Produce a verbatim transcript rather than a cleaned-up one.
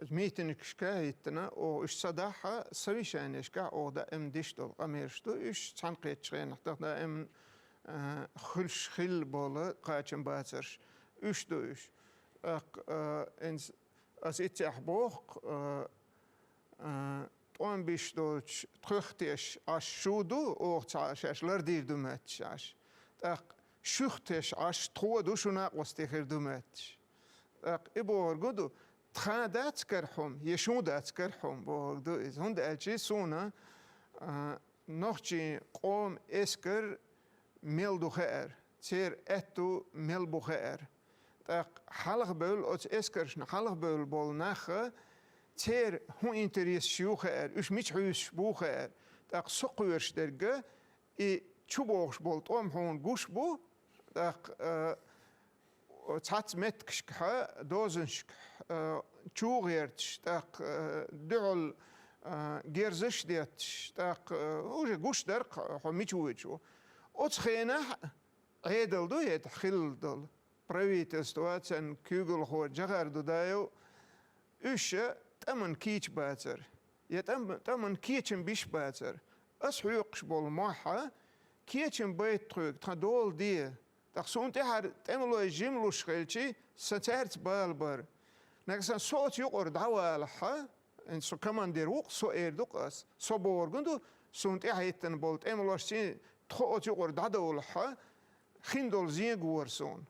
митингашка а хӀиттина, оха уьш ца дахь а, совещанешка а оха даим деш долу къамелаш ду, уьш цхьаьнакхеттачу хенахь тахана даим, а, хуьлуш хилла болу кхачам бацарш, уьш ду уьш. ТӀаккха, а, инс-, ас иццехь боху, а, а, тӀом биш долчу тхох теш Ӏаш шу ду, оха ца шаьш лардийр ду моьттуш Ӏаш. ТӀаккха шух теш Ӏаш тхо ду, шу накъостий хир ду моьттуш. ТӀаккха и бохург ду, тха дац кара хӀума, я шун дац кара хӀума бохург ду иза. ХӀунда аьлча суна, а, нохчийн къоман эскар мел ду хаьара, церан аьтту мел бу хаьара. ТӀаккха хьалха бевлла, оцу эскаршна хьалха бевлла болу нах а, церан хӀун интересаш ю хаьара, уьш мича хьуьйсуш бу хаьара. ТӀаккха со кхоьруш дерг а, и чу бохуш болу тӀом хьуна гуш бу, тӀаккха, а, цхьацца меттигашкахь, дозанашкахь, а, чу гӀерташ, тӀаккха, а, дуьхьал, а, герзаш а детташ, тӀаккха, а, уже гуш дара-кх хьо мича воьдуш ву. Оцу хенахь Ӏедал ду, хӀета хилла долу правительство, царна куьйгалхо Джохар Дудаев, уьш а тӀаман кийча бацара, я тӀам-, тӀаман кечам биш бацара. Ас хьоькхуш болу мохь а, кечам байта тхоьга, тхан дола де. ТӀаккха суна тӀаьхьара тӀемалой жима луш хилча, сан цаьрца бала бара. Нагахь санна со оцу юкъара дӀавалахь, хӀинца со командир ву-кх, со эр ду-кх ас. Со бохург ду, суна тӀаьхьа хӀиттина болу тӀемалошций тхо оцу юкъара дӀадовлахь, хин долу зен гора суна.